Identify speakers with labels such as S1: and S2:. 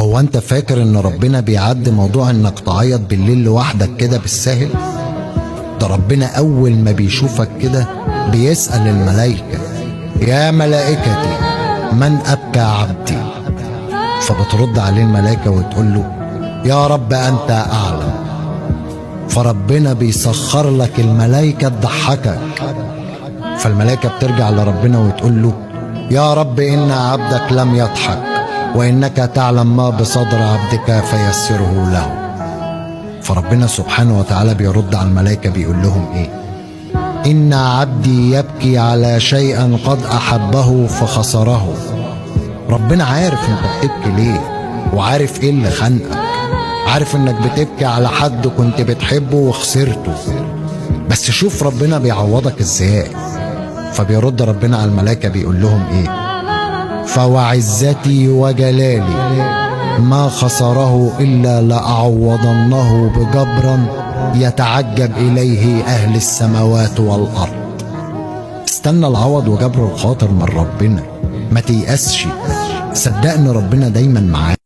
S1: هو انت فاكر ان ربنا بيعدي موضوع انك تعيط بالليل لوحدك كده بالسهل؟ ده ربنا اول ما بيشوفك كده بيسأل الملائكة: يا ملائكتي من ابكى عبدي؟ فبترد عليه الملائكة وتقول له: يا رب انت اعلم. فربنا بيسخر لك الملائكة تضحكك. فالملائكة بترجع لربنا وتقول له: يا رب إن عبدك لم يضحك، وإنك تعلم ما بصدر عبدك فيسره له. فربنا سبحانه وتعالى بيرد على الملائكة بيقول لهم إيه؟ إن عبدي يبكي على شيء قد أحبه فخسره. ربنا عارف أنت بتبكي ليه، وعارف إيه اللي خانقك، عارف إنك بتبكي على حد كنت بتحبه وخسرته، بس شوف ربنا بيعوضك إزاي. فبيرد ربنا على الملائكة بيقول لهم إيه؟ فوعزتي وجلالي ما خسره إلا لأعوضنه بجبرا يتعجب إليه أهل السماوات والأرض. استنى العوض وجبر الخاطر من ربنا، ما تيأسش، صدقني ربنا دايما معاك.